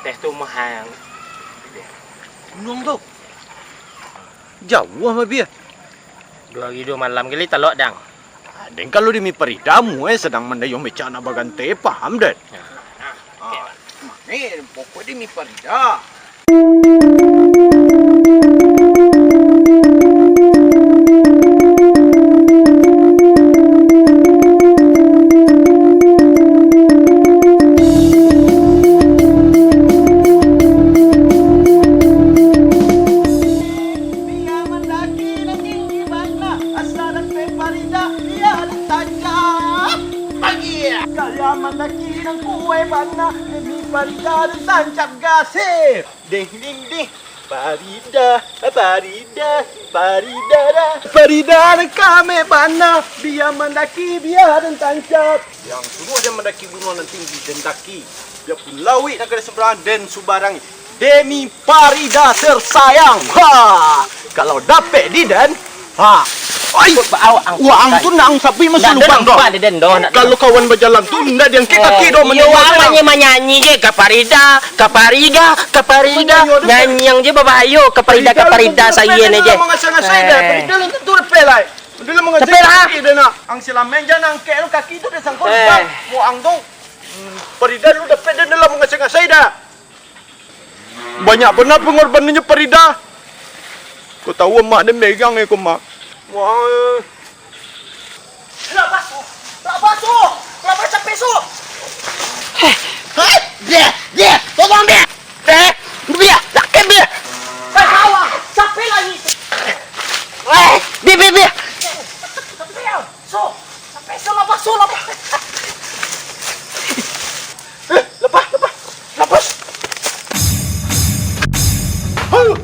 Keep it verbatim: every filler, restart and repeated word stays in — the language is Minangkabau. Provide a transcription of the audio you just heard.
Teh tu mahang. Gunuang tu. Jauah mah, Bia. Duo hari duo malam kali talok, dang. Ah, den kalau demi Parida, muai sadang mandayuang becak nak baganteh, paham, den? Ah, oke. Ah, mane, pokok demi Parida. Bia mandaki nan tinggi bana, asa datang Parida, bia tancap. Agia. Gaya mandaki nan kuwaik bana, demi Parida den tancap gasih. Ding, ding, ding. Parida, Parida, Parida dah. Parida nan kameh bana, bia mandaki, bia den tancap. Yang suruah den mandaki gunuang nan tinggi, den daki. Biapun lauik nan ka di sabarang, den subarangi. Demi Parida tersayang. Ha! Kalau dapek di den, ha! Oi! Awak ang-, waang tu nang sapi masuk lubang doh. Kalau kawan bajalan tu, ndak diangkek kaki doh. Iyo, waang manyanyi-manyanyi je, ka Parida, ka Parida, ka Parida. Nyanyiang je babahayo, ka Parida, ka Parida, sagian je. Parida lah tentu dapek lah. Dulu mangasai kaki dah nak. Ang silamen jan angkek lu kaki tu dah sangkut lubang. Waang tu. Hmm, Parida lu dapek dah dalam mangasai-ngasai dah. Banyak bana pangorbanannyo Parida. Kau tahu amak den megang ko, Mak. Wah. Lah basuh. Lah basuh. Lah basuh, capek, Su. Heh. Heh. Bia, bia. Tolong, bia. Eh, bia. Sakit, bia. Eh, awak. Capek lagi. Eh, bia, bia, bia. Capek, Su. Capek, Su, lah basuh, lah basuh. Eh, lepas, lepas. Lepas. Aduh.